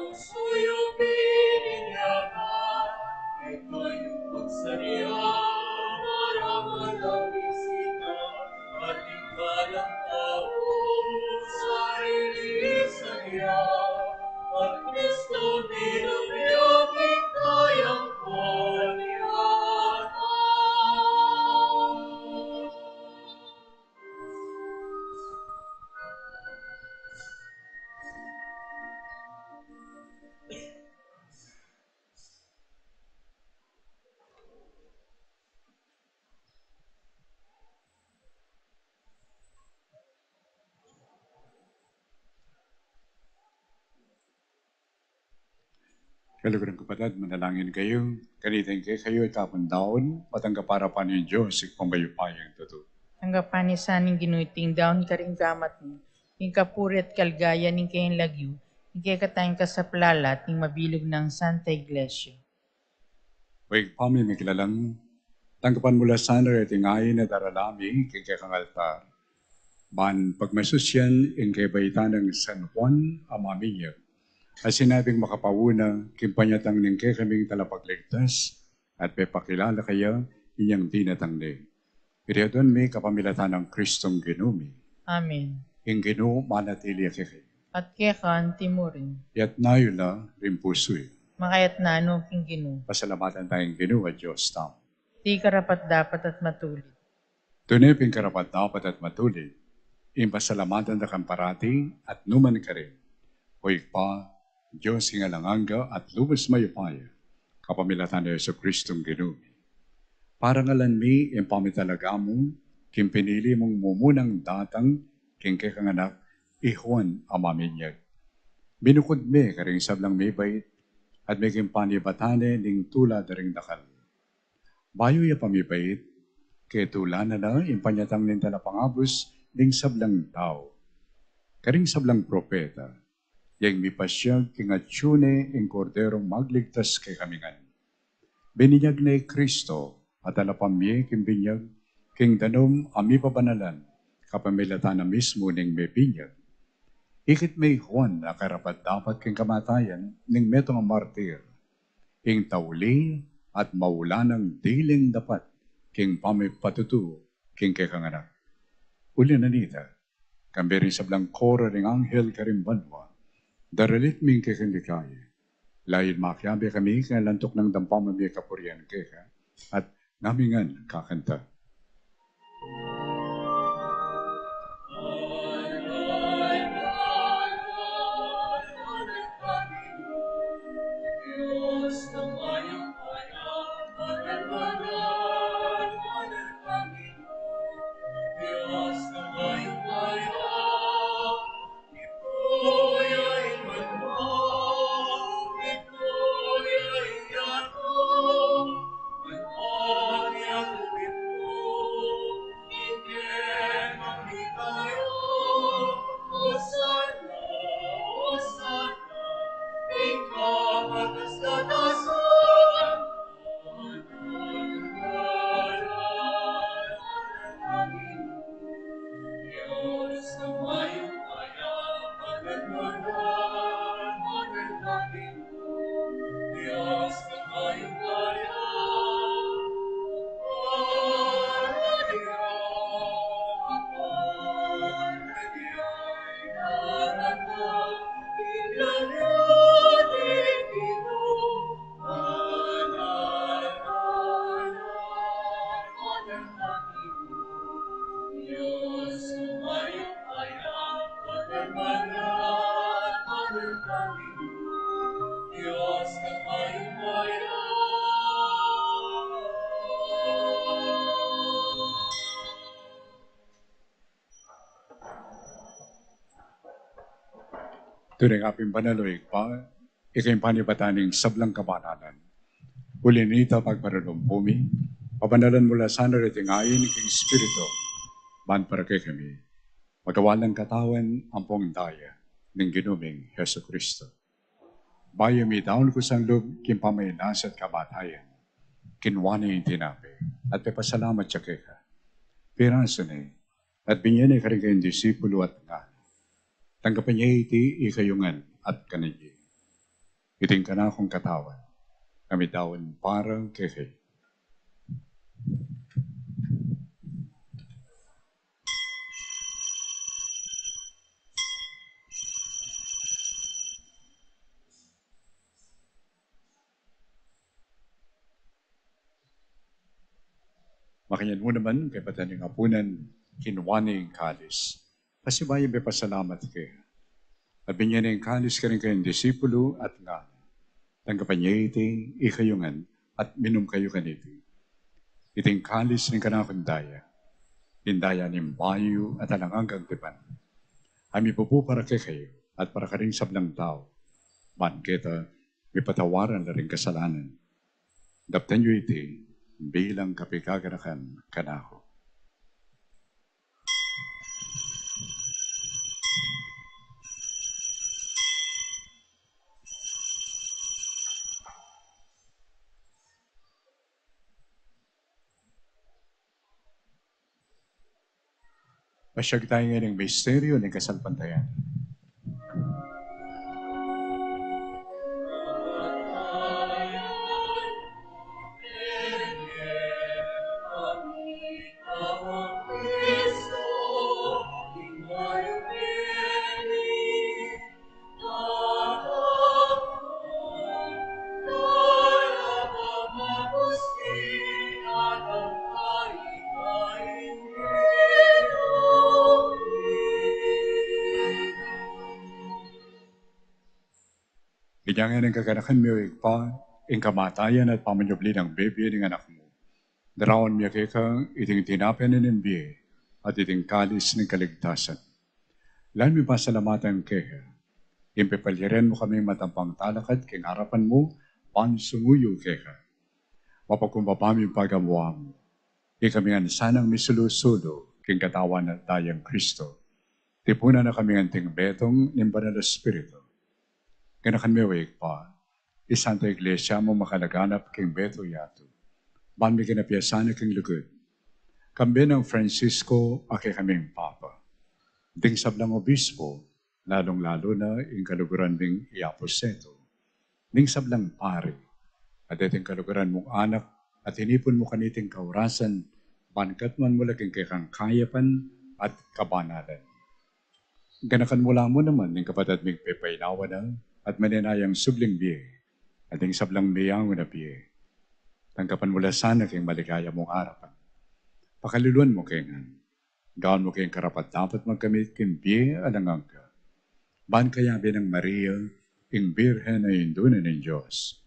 Suyu biniyagan, ito yung pagsarya para malawig sika at ikalang tao sa ilisaya. At Kristo, dinamyang ikayang panyata. Kaluguran kung kapatad, manalangin kayu. Kanita ing kekayu ikapun daun, matanggap para pa ning Dios, Ibpang mayupayang tutu. Tanggapan na sa ning Ginu iting daun karing gamat mu, king kapurian at kaligayan ning kayang lagyu, king kekatang kasaplalan at ning mabilug nang Santa Iglesia. O Ibpa mi, miglalang, tanggapan mu la sana reting ain a darala mi king kekang altar, ban pagmasusian ing kebaitan nang San Juan a Maminyag, a sinabing makapauna king panyatang ning kekaming Talapagligtas, at pepakilala kaya inyang dinatang ne. Iti aduan mi kapamilatan nang Kristong Ginu mi. Amen. Ing Ginu manatili ya kekayu. At keka anti mu rin. Iyatas yu la ring pusu yu. Makayatas na no king Ginu. Pasalamatan taya ing Ginu a Dios tamu. Iti karapat-dapat at matulid. Tune pin karapat-dapat at matulid, ing pasalamatan da kang parati at nu man karin, O Ibpa, Dios king alang angga at lubus mayupaya, kapamilatan nang Jesucristong Ginu mi. Parangalan mi ing pamitalaga mu king pinili mung mumunang datang king kekang anak, i Juan a Maminyag. Binukud me karing sablang mibait at meging panibatan ne ning tula da ring dakal. Bayu ya pa mibait, ketula na la ing panyatang ning talapangabus ning sablang tau. Karing sablang propeta, yang mipasyag king atsu ne ing Korderong magligtas kekami ngan. Bininyag ne i Kristo a talapamye king binyag, king danum a mipabanalan, kapamilatan na mismu ning mebinyag. Ikit me i Juan a karapat-dapat king kamatayan ning metung a martir, ing tauli at maulan a diling dapat king pamipatutu king kekang anak. Uli na nita, kambe ring sablang koro ring anghel karing banua, daralit mi king kekang ligaya. Layun makiabe kami king lantuk nang dampam a mie kapurian keka, at ngamingan kakanta. Tune ka pin banal, o Ibpa, ika ing panibatan ning sablang kabanalan. Uli na nita, pagparalumpu mi, pabanalan mu la sana reting ain king Espiritu, ban para kekami magawa lang katawan ampong daya ning Ginu ming Jesucristo. Bayu midaun kusang lub king pamainasa at kamatayan, kinua ne ing tinape, at pepasalamat ya keka, pirasu ne, at binye ne karing kayang disipulu at ngana: Tanggapan ye iti ikayu ngan at kanan ye. Iti ing kanakung katawan, a midaun para kekayu. Makanyan mu naman, kaybat da ning apunan, kinua ne ing kalis, pasibayu yang pepasalamat ke, at binie ne ing kalis karing kayang disipulu, at ngana: Tanggapan ye iti ikayu ngan, at minum kayu kaniti. Iti ing kalis ning kanakung daya, ing daya ning bayu at alang anggang tipan, a mibubu para kekayu at para karing sablang tau, ban keta mipatawaran la ring kasalanan. Daptan yu iti bilang kapaganakan kanaku. Masyag tamu ngeni ing misteryu ning kasalpantayanan. Inya ngeni ing kaganakan mi, o Ibpa, ing kamatayan at pamanyubli nang bibie ning Anak mu, daraun mi keka iting tinape ning bie at iting kalis ning kaligtasan. Lalu ming pasalamatan keka ing pepalyarian mu kaming matampang talakad king arapan mu, ban sumuyu keka. Mapagkumbaba ming pagamuan mu, ikami ngan sanang misulu-sulu king katawan at dayang Kristo, tipunan na kami ngan king metung ning Banal a Espiritu. Ganakan me, o Ibpa, ing Santa Iglesia mu makalaganap king metung yatu, ban miganap ya sana king lugud. Kambe nang Francisco a kekaming Papa, ding sablang obispo, lalung-lalu na ing kaluguran ming i Aposeto, ding sablang pari, at deting kaluguran mung anak a tinipun mu kaniting kaurasan, ban katmuan mu la king kekang kayapan at kabanalan. Ganakan mu la mu naman ing kapatad ming pepainawa na at manenayang subling bie, at ding sablang meyangu na bie. Tanggapan mu la sana king maligaya mung arapan. Pakaluluan mu ke ngan, gawan mu keng karapat-dapat magkamit king bie alang angga, ban kayabe nang Maria, ing Birhen a Indu na ning Dios,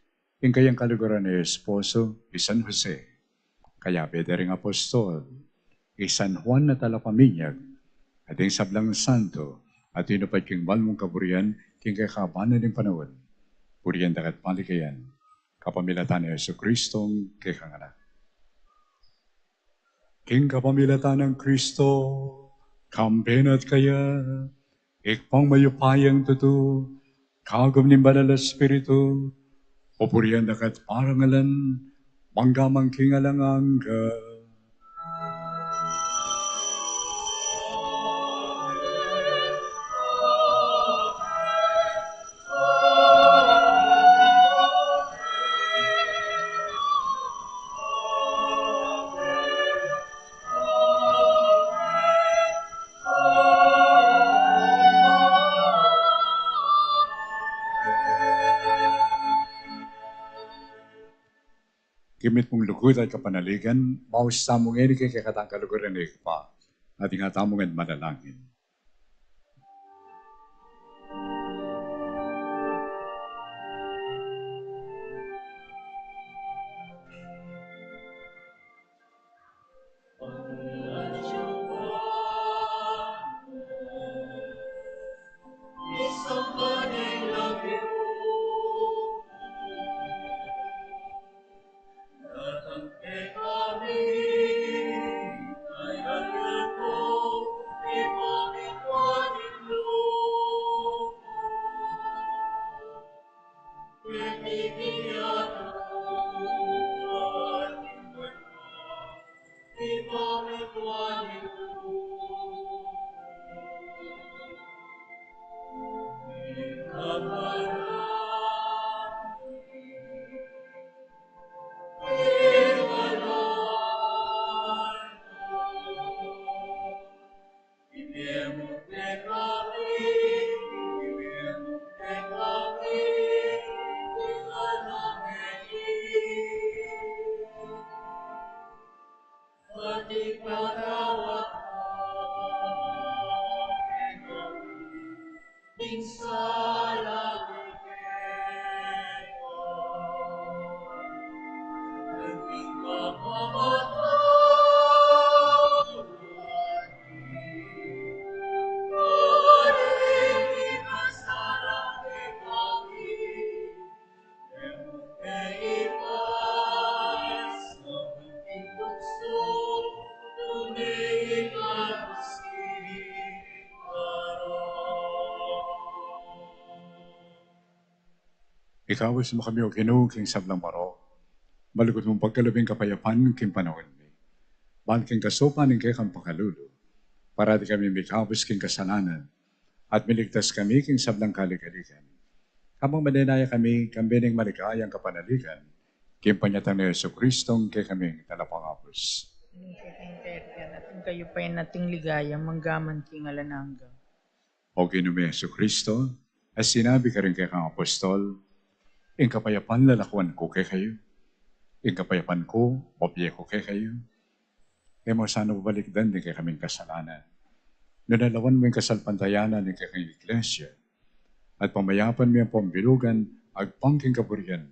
ing kayang kaluguran a esposo, i San Jose, kayabe da ring apostol, i San Juan a Talapaminyag, at ding sablang santo a tinupad king banal mung kaburian king kekaban ning panaun, purian da ka at paligayan kapamilatan nang Jesucristo, kekang Anak. King kapamilatan nang Kristo, kambe na at kaya, Ibpang mayupayang tutu, kagum ning Banal a Espiritu, pupurian da ka at parangalan, mangga man king alang angga. King mitmung lugud at kapanaligan, maus tamu ngeni king kekatang kaluguran ning Ibpa, at ingatan mu ngan manalangin. Ikabus mu kami, O Ginu, king sablang marok, malugud mung pagkalub ing kapayapan king panaun mi. Ban king kasupan ning kekang pakalulu, parati kami mikabus king kasalanan, at miligtas kami king sablang kaligaligan. Kabang manenaya kami, kambe ning maligayang kapanaligan, king panyatang nang Jesucristo, ing kekaming Talapangabus. Ing kekang kayarian at ing kayupayan at ing ligaya, manggaman king alang angga. O Ginu ming Jesucristo, a sinabi karing kekang apostol, ing kapayapan lalakuan ku kekayu, ing kapayapan ku, bibie ku kekayu. E mu sana babalikdan ding kekaming kasalanan, nune lawan mu ing kasalpantayanan ning kekang Iglesia, at pamayapan mu yang pambilugan agpang king kaburian,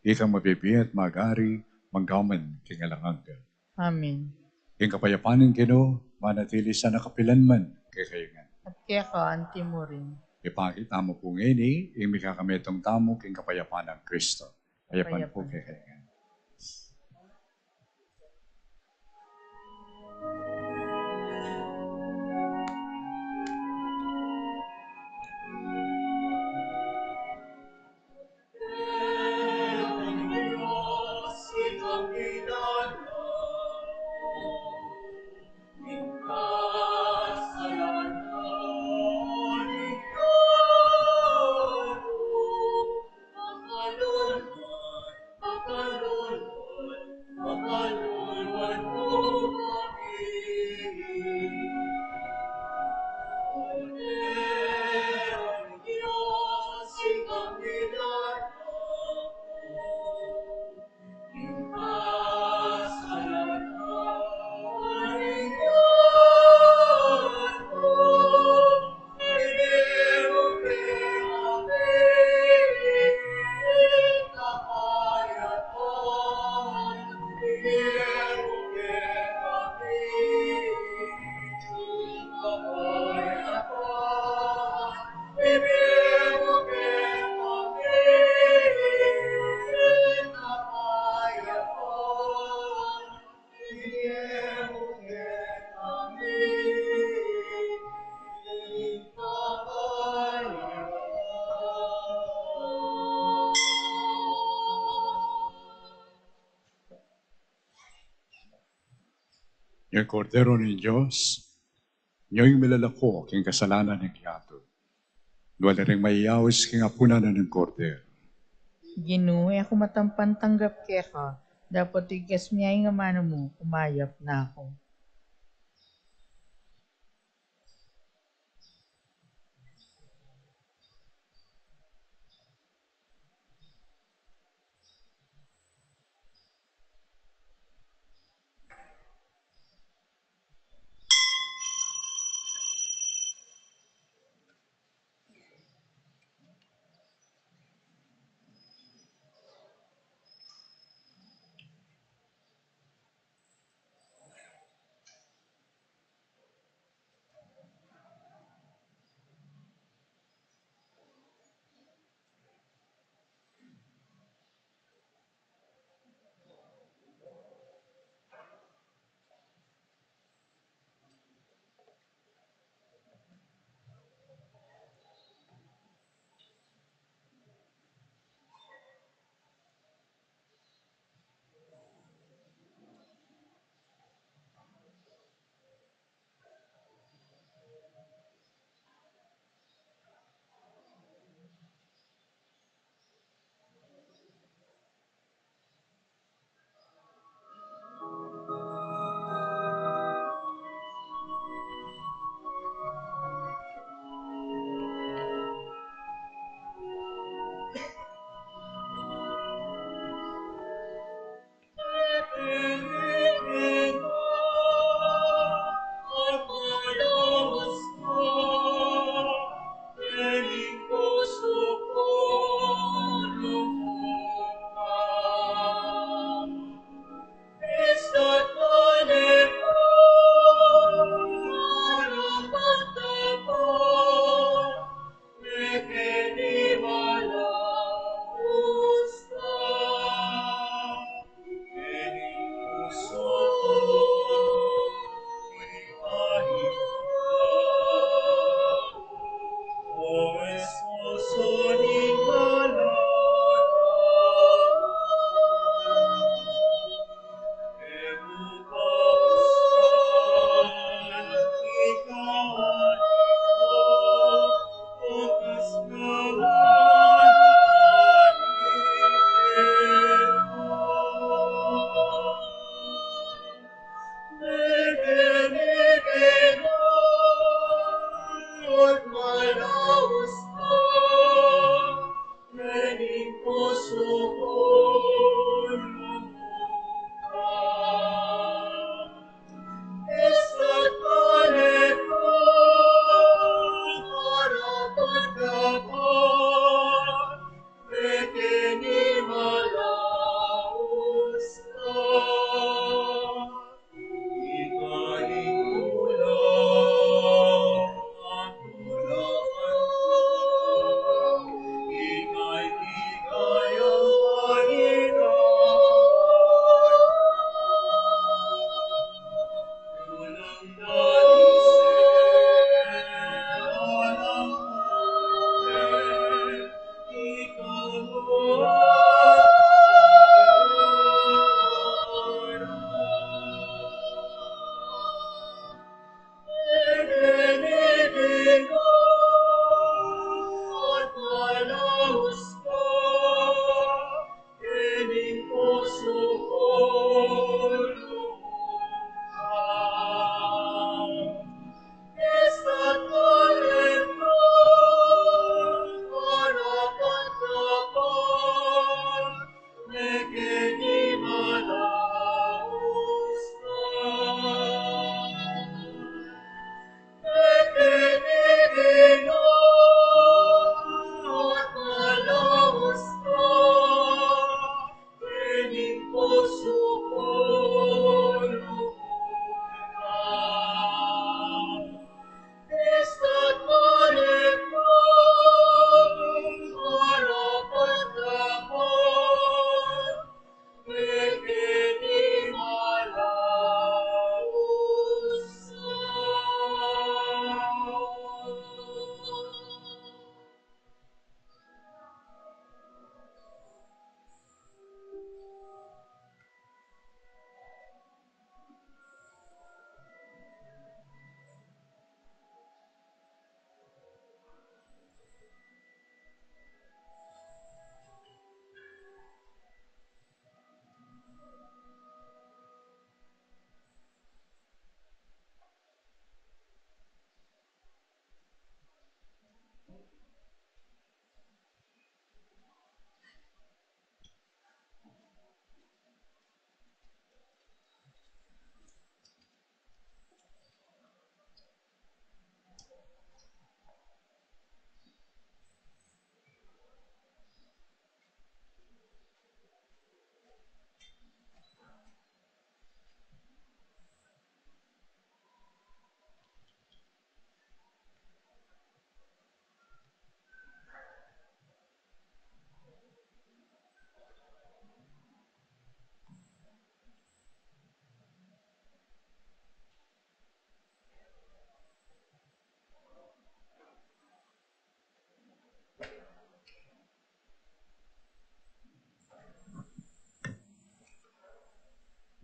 ikang mabibie at magari, manggaman king alang angga. Amen. Ing kapayapan ning Ginu manatili sana kapilan man kekayu ngan. At keka anti mu rin. Ipakit tamu pu ngeni ing mikakametung tamu king kapayapan nang Kristo. Kapayapan pu kekayu ngan. Ing Kordero ning Dios, ing milalako king kasalanan ning yatu. Nuan la ring mayayaus king apunan ning Kordero. Ginu, e ku matampang tanggap keka, dapot ikas mu ya ing amanu mu, kumayap na ku.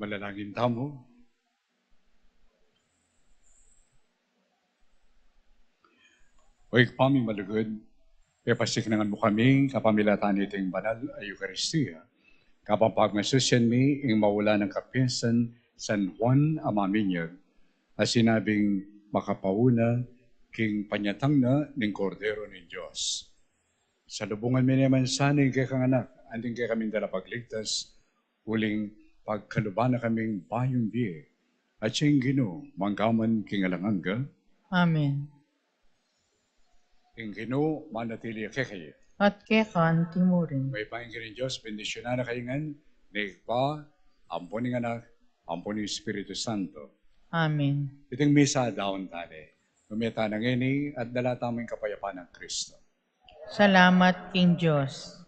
Manalangin tamu. O Ibpa ming malugud, pepasiknangan mu kami kapamilatan niting banal a Eukaristia, kapamagmasusian mi ing maulagang kapiyasan San Juan a maminyag, a sinabing makapauna king panyatang na ning Kordero ning Dios. Salubungan mi naman sana ing kekang Anak, anting kekaming talapagligtas, uling pagkaluban na kaming bayung bie, at siyang Ginu, mangga man king alang angga. Amen. Ing Ginu manatili kekayu. At keka mu rin. Ing Ibpa ning Dios, bendisyunan na kayu ngan ning Ibpa, ampo ning Anak, ampo ning Espiritu Santo. Amen. Iting misa daun tane. Nuan tana ngeni at dala tamu ing kapayapan nang Kristo. Salamat king Dios.